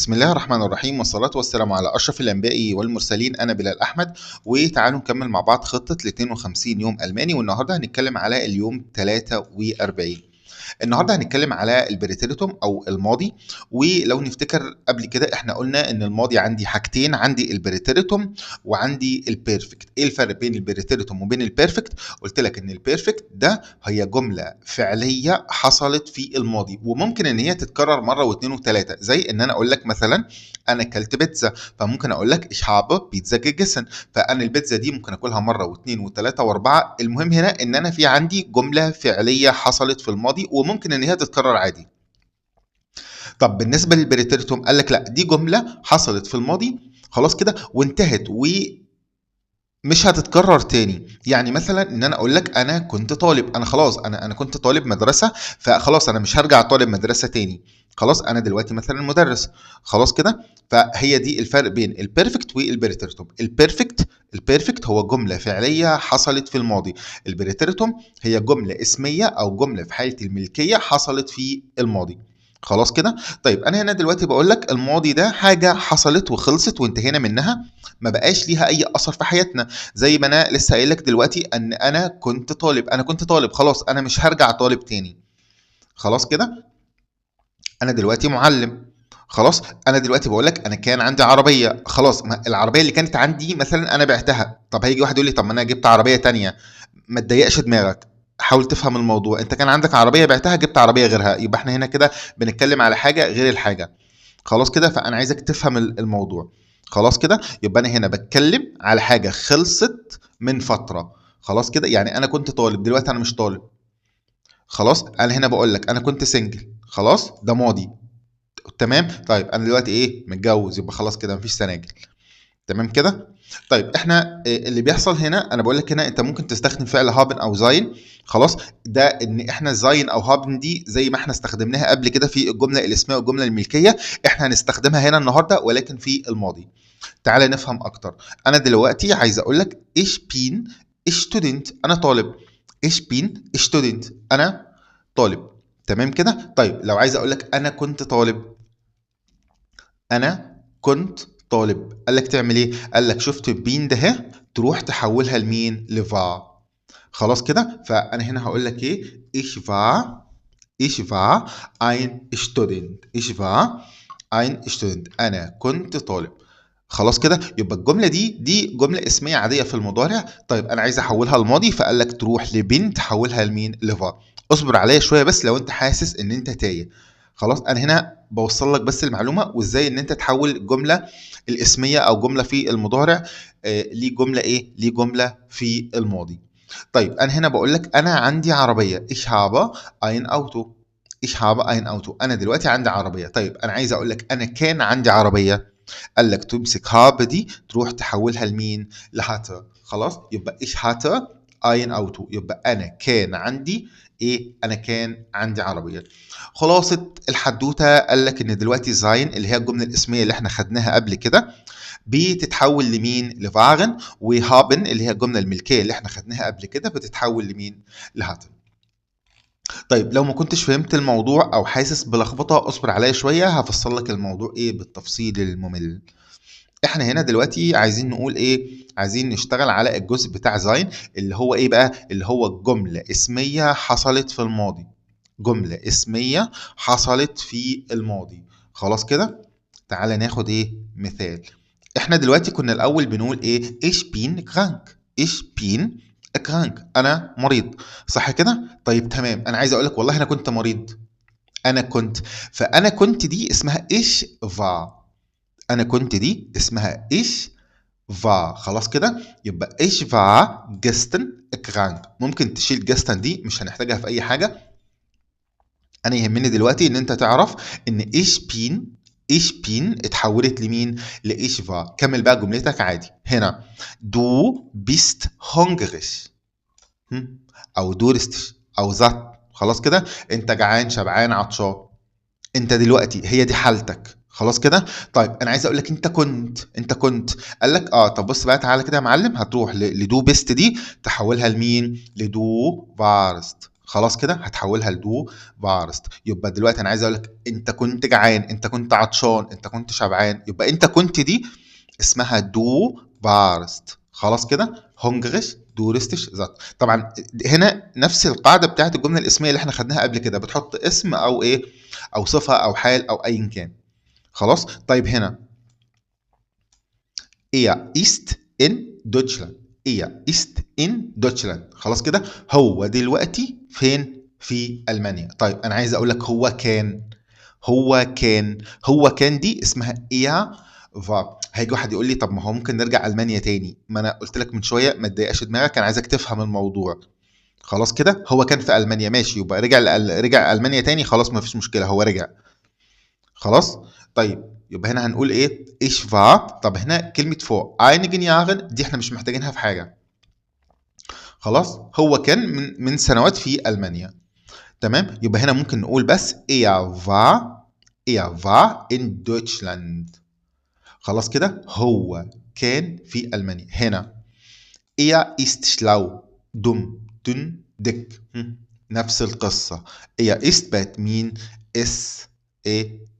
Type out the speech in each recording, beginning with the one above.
بسم الله الرحمن الرحيم، والصلاة والسلام على أشرف الأنبياء والمرسلين. أنا بلال أحمد، وتعالوا نكمل مع بعض خطة ال 52 يوم ألماني. والنهاردة هنتكلم على اليوم 43. النهارده هنتكلم على ال Präteritum او الماضي. ولو نفتكر قبل كده احنا قلنا ان الماضي عندي حاجتين، عندي ال Präteritum وعندي ال Perfekt. ايه الفرق بين ال Präteritum وبين ال Perfekt؟ قلت لك ان ال Perfekt ده هي جملة فعليه حصلت في الماضي، وممكن ان هي تتكرر مرة واثنين وثلاثه، زي ان انا اقول لك مثلا انا اكلت بيتزا، فممكن اقول لك ich habe Pizza gegessen. فانا البيتزا دي ممكن اكلها مرة واثنين وثلاثة واربعه. المهم هنا ان انا في عندي جملة فعليه حصلت في الماضي وممكن ان هي تتكرر عادي. طب بالنسبة لل Präteritum قال لك لا، دي جملة حصلت في الماضي خلاص كده وانتهت ومش هتتكرر تاني. يعني مثلا ان انا اقول لك انا كنت طالب، انا خلاص انا كنت طالب مدرسه، فخلاص انا مش هرجع طالب مدرسه تاني، خلاص انا دلوقتي مثلا مدرس، خلاص كده. فهي دي الفرق بين ال Perfekt وال Präteritum. ال Perfekt هو جملة فعليه حصلت في الماضي، ال Präteritum هي جملة اسميه او جملة في حاله الملكية حصلت في الماضي، خلاص كده. طيب انا هنا دلوقتي بقول لك الماضي ده حاجة حصلت وخلصت وانتهينا منها، ما بقاش ليها اي اثر في حياتنا. زي ما انا لسه قايل لك دلوقتي ان انا كنت طالب، انا كنت طالب خلاص، انا مش هرجع طالب تاني، خلاص كده. انا دلوقتي معلم، خلاص. انا دلوقتي بقول لك انا كان عندي عربية، خلاص العربية اللي كانت عندي مثلا انا بعتها. طب هيجي واحد يقول لي طب ما انا جبت عربية تانية. ما تضيقش دماغك، حاول تفهم الموضوع. انت كان عندك عربية بعتها، جبت عربية غيرها، يبقى احنا هنا كده بنتكلم على حاجة غير الحاجة، خلاص كده. فانا عايزك تفهم الموضوع، خلاص كده. يبقى انا هنا بتكلم على حاجة خلصت من فترة، خلاص كده. يعني انا كنت طالب، دلوقتي انا مش طالب، خلاص. انا هنا بقول لك انا كنت single، خلاص ده ماضي، تمام. طيب انا دلوقتي ايه؟ متجوز، يبقى خلاص كده مفيش سناجل، تمام كده. طيب احنا اللي بيحصل هنا، انا بقول لك هنا انت ممكن تستخدم فعل haben او sein، خلاص. ده ان احنا sein او haben دي زي ما احنا استخدمناها قبل كده في الجملة الاسمية والجملة الملكية، احنا هنستخدمها هنا النهارده ولكن في الماضي. تعالى نفهم اكتر. انا دلوقتي عايز اقول لك ich bin Student، انا طالب. ich bin Student، انا طالب، تمام كده. طيب لو عايز اقول لك انا كنت طالب، انا كنت طالب، قال لك تعمل ايه؟ قال لك شفت bin ده تروح تحولها لمين؟ ل war، خلاص كده. فانا هنا هقول لك ايه؟ ich war، ich war ein Student، ich war ein Student، انا كنت طالب، خلاص كده. يبقى الجملة دي جملة اسميه عادية في المضارع. طيب انا عايز احولها لماضي، فقال لك تروح ل bin تحولها لمين؟ ل war. اصبر عليا شوية بس لو انت حاسس ان انت تايه، خلاص. انا هنا بوصل لك بس المعلومة وازاي ان انت تحول الجملة الاسمية او جملة في المضارع لجملة ايه؟ لجملة في الماضي. طيب انا هنا بقول لك انا عندي عربية، ich habe ein Auto، ich habe ein Auto، انا دلوقتي عندي عربية. طيب انا عايز اقول لك انا كان عندي عربية، قال لك تمسك habe دي تروح تحولها لمين؟ ل hatte، خلاص. يبقى ich hatte ein Auto، يبقى انا كان عندي ايه؟ انا كان عندي عربية. خلاصه الحدوتة قال لك ان دلوقتي sein اللي هي الجملة الاسمية اللي احنا خدناها قبل كده بتتحول لمين؟ ل waren، و haben اللي هي الجملة الملكية اللي احنا خدناها قبل كده بتتحول لمين؟ ل hatten. طيب لو ما كنتش فهمت الموضوع او حاسس بلخبطه اصبر عليا شوية، هفصل لك الموضوع ايه بالتفصيل الممل. احنا هنا دلوقتي عايزين نقول ايه؟ عايزين نشتغل على الجزء بتاع sein اللي هو ايه بقى؟ اللي هو الجملة اسميه حصلت في الماضي، جملة اسميه حصلت في الماضي، خلاص كده. تعالى ناخد ايه؟ مثال. احنا دلوقتي كنا الاول بنقول ايه؟ ich bin krank، ich bin krank، انا مريض، صح كده؟ طيب تمام. انا عايز اقول لك والله انا كنت مريض، انا كنت، فانا كنت دي اسمها ich war، انا كنت دي اسمها ich war، خلاص كده. يبقى ich war gestern krank. ممكن تشيل gestern دي، مش هنحتاجها في اي حاجة. انا يهمني دلوقتي ان انت تعرف ان ich bin، ich bin اتحولت لمين؟ ل ich war. كمل بقى جملتك عادي. هنا du bist hungrig، او durstig او satt، خلاص كده. انت جعان، شبعان، عطشان، انت دلوقتي هي دي حالتك، خلاص كده. طيب انا عايز اقول لك انت كنت، انت كنت، قال لك طب بص بقى تعالى كده يا معلم، هتروح ل du bist دي تحولها لمين؟ ل du warst، خلاص كده هتحولها ل du warst. يبقى دلوقتي انا عايز اقول لك انت كنت جعان، انت كنت عطشان، انت كنت شبعان، يبقى انت كنت دي اسمها du warst. خلاص كده hungrig، durstig، satt. طبعا هنا نفس القاعدة بتاعت الجملة الاسمية اللي احنا خدناها قبل كده، بتحط اسم او ايه او صفة او حال او ايا كان. خلاص. طيب هنا er ist in Deutschland، er ist in Deutschland. خلاص كده هو دلوقتي فين؟ في المانيا. طيب انا عايز اقول لك هو كان، هو كان، هو كان دي اسمها er war. هيجي واحد يقول لي طب ما هو ممكن نرجع المانيا تاني، ما انا قلت لك من شوية ما تضايقش دماغك، انا عايزك تفهم الموضوع. خلاص كده هو كان في المانيا ماشي، يبقى رجع المانيا تاني، خلاص ما فيش مشكلة هو رجع. خلاص. طيب يبقى هنا هنقول ايه؟ ich war. طب هنا كلمة vor einigen Jahren دي احنا مش محتاجينها في حاجة. خلاص هو كان من سنوات في المانيا. تمام. يبقى هنا ممكن نقول بس er war، er war in Deutschland. خلاص كده هو كان في المانيا. هنا er ist schlau، dumm، dünn، dick. نفس القصة. er ist بقت مين؟ es ايه؟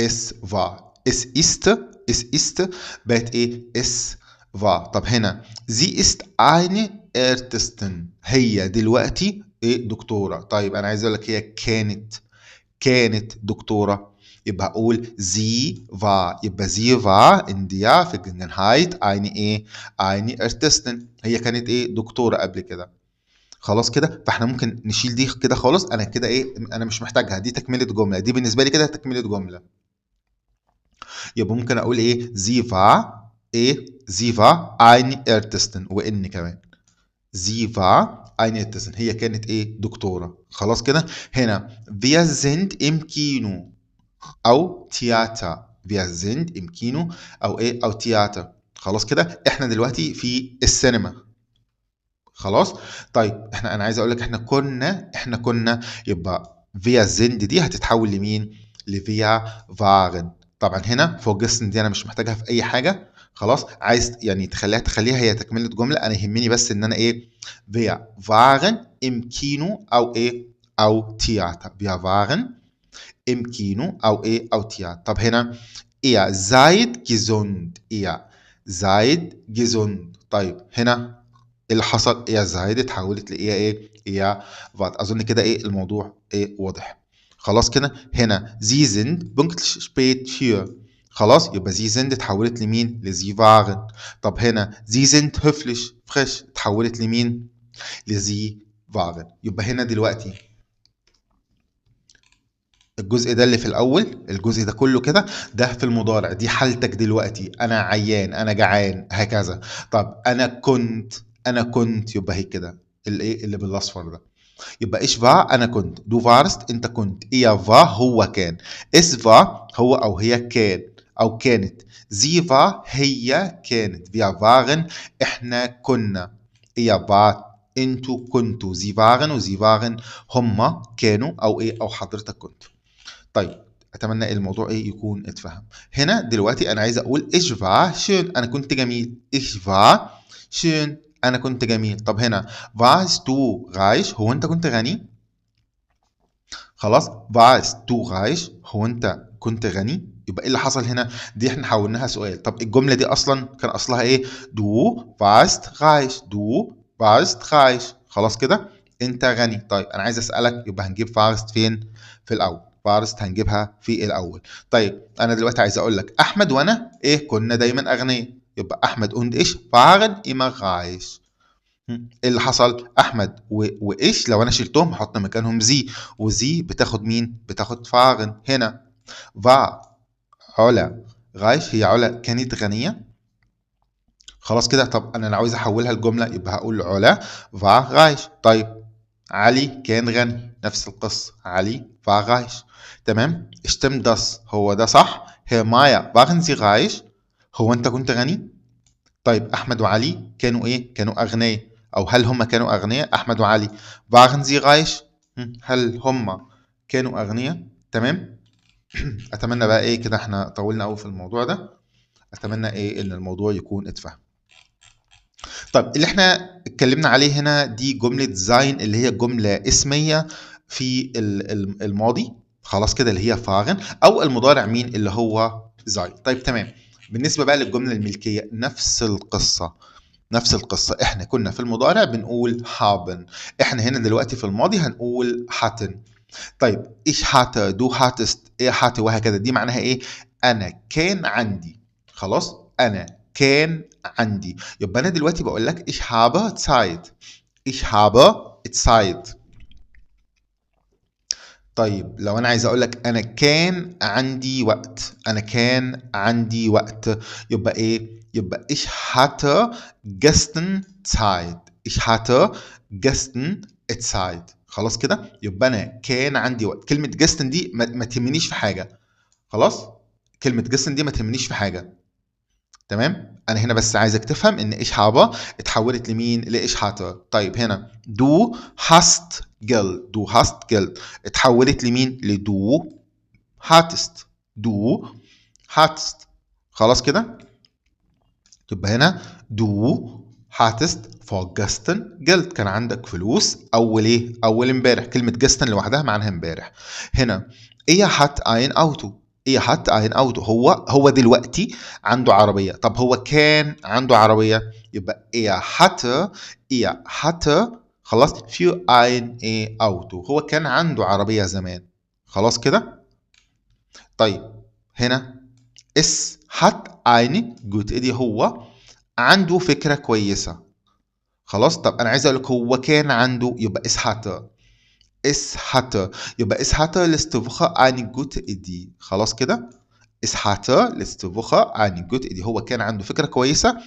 es war. es ist، es ist بقت ايه؟ es war. طب هنا sie ist eine Ärztin، هي دلوقتي ايه؟ دكتورة. طيب انا عايز اقول لك هي كانت، كانت دكتورة، يبقى اقول sie war. يبقى sie war in der Vergangenheit eine ايه؟ eine Ärztin. هي كانت ايه؟ دكتورة قبل كده. خلاص كده. فاحنا ممكن نشيل دي كده خالص، انا كده ايه؟ انا مش محتاجها، دي تكملة جملة، دي بالنسبة لي كده تكملة جملة. يبقى ممكن اقول ايه؟ sie war ايه؟ sie war eine Ärztin، وان كمان sie war eine Ärztin، هي كانت ايه؟ دكتورة. خلاص كده. هنا wir sind im Kino او Theater، wir sind im Kino او ايه؟ او Theater. خلاص كده احنا دلوقتي في السينما. خلاص. طيب احنا انا عايز اقول لك احنا كنا، احنا كنا، يبقى wir sind دي هتتحول لمين؟ ل wir waren. طبعا هنا vorgestern دي انا مش محتاجها في اي حاجة. خلاص. عايز يعني تخليها هي تكمله جملة، انا يهمني بس ان انا ايه؟ wir waren im Kino او ايه؟ او Theater. wir waren im Kino او ايه؟ او Theater. طب هنا ihr seid gesund، ihr seid gesund. طيب هنا اللي حصل ihr seid اتحولت ل ihr ايه؟ ihr wart. اظن كده ايه الموضوع ايه واضح. خلاص كده. هنا sie sind pünktlich spät hier. خلاص يبقى sie sind اتحولت لمين؟ ل sie waren. طب هنا sie sind höflich frech اتحولت لمين؟ ل sie waren. يبقى هنا دلوقتي الجزء ده اللي في الاول، الجزء ده كله كده ده في المضارع، دي حالتك دلوقتي، انا عيان، انا جعان، هكذا. طب انا كنت، انا كنت، يبقى هي كده الايه اللي بالاصفر ده. يبقى ich war انا كنت، du warst انت كنت، er war هو كان، es war هو او هي كان او كانت، sie war هي كانت، wir waren احنا كنا، ihr wart انتوا كنتوا، sie waren و sie waren هما كانوا او ايه او حضرتك كنت. طيب اتمنى الموضوع ايه يكون اتفهم. هنا دلوقتي انا عايز اقول ich war schön، انا كنت جميل. ich war schön، انا كنت جميل. طب هنا warst du reich، هو انت كنت غني؟ خلاص warst du reich، هو انت كنت غني؟ يبقى ايه اللي حصل هنا؟ دي احنا حولناها سؤال. طب الجملة دي اصلا كان اصلها ايه؟ du warst reich، du warst reich. خلاص كده انت غني. طيب انا عايز اسالك، يبقى هنجيب warst فين؟ في الاول. warst هنجيبها في الاول. طيب انا دلوقتي عايز اقول لك احمد وانا ايه كنا دايما اغنياء، يبقى احمد und ich waren immer reich. ايه اللي حصل؟ احمد و ich لو انا شلتهم هحط مكانهم sie، و sie بتاخد مين؟ بتاخد waren. هنا war علا reich، هي علا كانت غنية. خلاص كده. طب انا لو عاوز احولها لجملة يبقى هقول علا war reich. طيب علي كان غني، نفس القصة، علي war reich. تمام. stimmt das، هو ده صح؟ Herr مايا waren Sie reich، هو انت كنت غني؟ طيب احمد وعلي كانوا ايه؟ كانوا اغنياء، او هل هم كانوا اغنياء؟ احمد وعلي waren Sie reich، هل هم كانوا اغنياء؟ تمام. اتمنى بقى ايه كده، احنا طولنا قوي في الموضوع ده، اتمنى ايه ان الموضوع يكون اتفهم. طب اللي احنا اتكلمنا عليه هنا دي جملة sein اللي هي جملة اسمية في الماضي، خلاص كده، اللي هي waren، او المضارع مين اللي هو sein. طيب تمام. بالنسبة بقى للجملة الملكية نفس القصة، نفس القصة. احنا كنا في المضارع بنقول haben، احنا هنا دلوقتي في الماضي هنقول hatten. طيب ich hatte، du hattest، er hatte، وهكذا. دي معناها ايه؟ انا كان عندي، خلاص، انا كان عندي. يبقى انا دلوقتي بقول لك ich habe Zeit، ich habe Zeit. طيب لو انا عايز اقول لك انا كان عندي وقت، انا كان عندي وقت، يبقى ايه؟ يبقى ich hatte gestern Zeit، ich hatte gestern Zeit. خلاص كده، يبقى انا كان عندي وقت. كلمة gestern دي ما تهمنيش في حاجة، خلاص، كلمة gestern دي ما تهمنيش في حاجة، تمام. انا هنا بس عايزك تفهم ان ich habe اتحولت لمين؟ ل ich hatte. طيب هنا du hast Geld، du hast Geld اتحولت لمين؟ ل du hattest، du hattest. خلاص كده، يبقى هنا du hattest vorgestern Geld، كان عندك فلوس اول ايه؟ اول امبارح. كلمة gestern لوحدها معناها امبارح. هنا er hat ein Auto، er hat ein Auto، هو دلوقتي عنده عربية. طب هو كان عنده عربية، يبقى er hatte، er hatte خلاص früher ein ايه Auto، هو كان عنده عربية زمان. خلاص كده. طيب هنا es hat eine gute Idee، هو عنده فكرة كويسة. خلاص. طب انا عايز اقول لك هو كان عنده، يبقى es hatte، es hatte، يبقى es hatte letzte Woche eine gute Idee. خلاص كده، es hatte letzte Woche eine gute Idee، هو كان عنده فكرة كويسة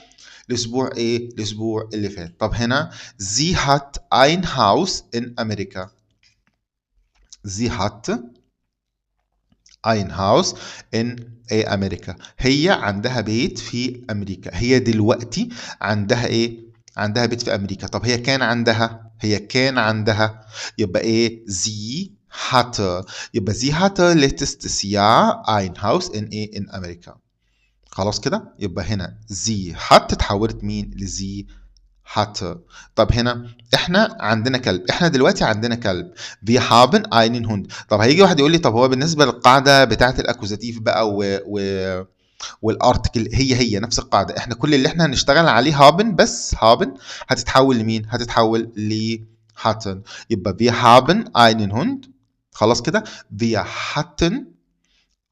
الاسبوع ايه؟ الاسبوع اللي فات. طب هنا sie hat ein Haus in Amerika، sie hat ein Haus in إيه Amerika، هي عندها بيت في امريكا. هي دلوقتي عندها ايه؟ عندها بيت في امريكا. طب هي كان عندها، هي كان عندها، يبقى ايه؟ sie hatte، يبقى sie hatte letztes Jahr ein Haus in ايه؟ in Amerika. خلاص كده، يبقى هنا sie hat اتحولت مين؟ ل sie hatte. طب هنا احنا عندنا كلب، احنا دلوقتي عندنا كلب، wir haben einen Hund. طب هيجي واحد يقول لي طب هو بالنسبة للقاعدة بتاعه ال Akkusativ بقى و وال Artikel، هي هي نفس القاعدة، احنا كل اللي احنا هنشتغل عليه haben بس، haben هتتحول لمين؟ هتتحول ل hatten. يبقى wir haben einen Hund. خلاص كده، wir hatten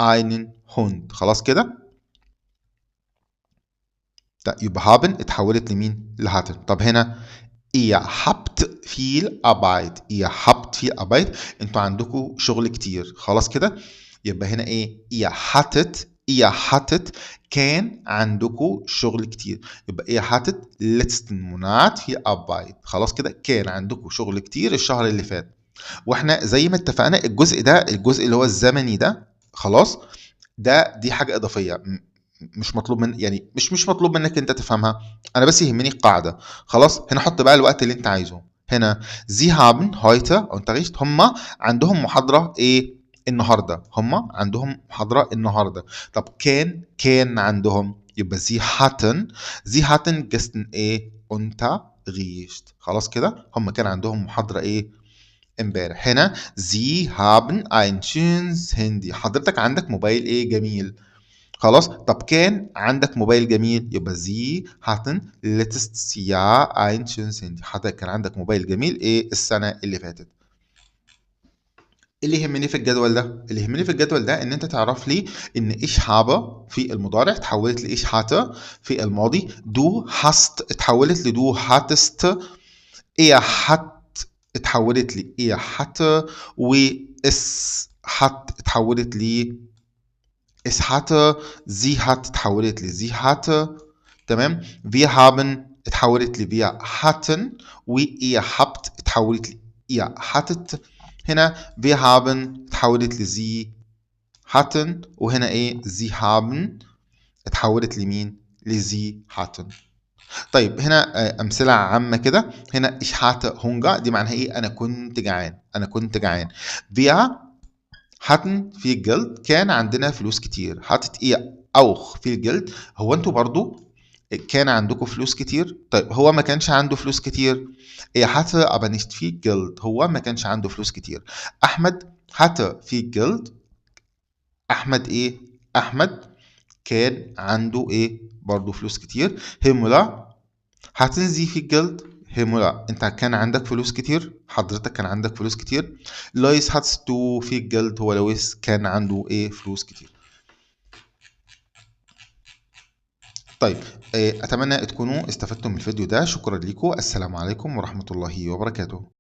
einen Hund. خلاص كده، يبقى haben اتحولت لمين؟ ل hatten. طب هنا ihr habt viel Arbeit، ihr habt viel Arbeit، انتوا عندكم شغل كتير. خلاص كده، يبقى هنا ايه؟ ihr hattet، ihr hattet كان عندكم شغل كتير، يبقى ihr hattet letzten Monat viel Arbeit. خلاص كده، كان عندكم شغل كتير الشهر اللي فات. واحنا زي ما اتفقنا الجزء ده، الجزء اللي هو الزمني ده، خلاص ده دي حاجة إضافية، مش مطلوب من، يعني مش مطلوب منك انت تفهمها، انا بس يهمني القاعدة. خلاص، هنا حط بقى الوقت اللي انت عايزه. هنا sie haben heute Unterricht، هم عندهم محاضرة ايه النهارده، هم عندهم محاضرة النهارده. طب كان عندهم، يبقى sie hatten، sie hatten gestern ايه Unterricht. خلاص كده، هم كان عندهم محاضرة ايه امبارح. هنا sie haben ein schönes Handy، حضرتك عندك موبايل ايه جميل. خلاص، طب كان عندك موبايل جميل، يبقى sie hatten letztes Jahr ein schönes Handy، حضرتك كان عندك موبايل جميل ايه السنة اللي فاتت. اللي يهمني في الجدول ده، اللي يهمني في الجدول ده ان انت تعرف لي ان ich habe في المضارع اتحولت ل ich hatte في الماضي، du hast اتحولت ل du hattest، er hat اتحولت ل er hatte، و es hat اتحولت ل es hatte، sie hat اتحولت ل sie hatte، تمام. wir haben اتحولت ل wir hatten، و ihr habt اتحولت ل ihr hattet. هنا wir haben اتحولت ل sie hatten، وهنا ايه sie haben اتحولت لمين؟ ل sie hatten. طيب هنا امثلة عامة كده. هنا ich hatte Hunger دي معناها ايه؟ انا كنت جعان، انا كنت جعان. wir hatten viel Geld كان عندنا فلوس كتير. hattet ihr auch viel Geld، هو انتوا برضو كان عندكم فلوس كتير؟ طيب هو ما كانش عنده فلوس كتير. Er hatte aber nicht viel Geld. هو ما كانش عنده فلوس كتير. أحمد hatte viel Geld. أحمد إيه؟ أحمد كان عنده إيه؟ برضه فلوس كتير. Herr Müller hatten Sie viel Geld؟ Herr Müller أنت كان عندك فلوس كتير؟ حضرتك كان عندك فلوس كتير؟ لويس hattest du viel Geld؟ هو لويس كان عنده إيه؟ فلوس كتير. طيب أتمنى تكونوا استفدتم من الفيديو ده. شكرا لكم. السلام عليكم ورحمة الله وبركاته.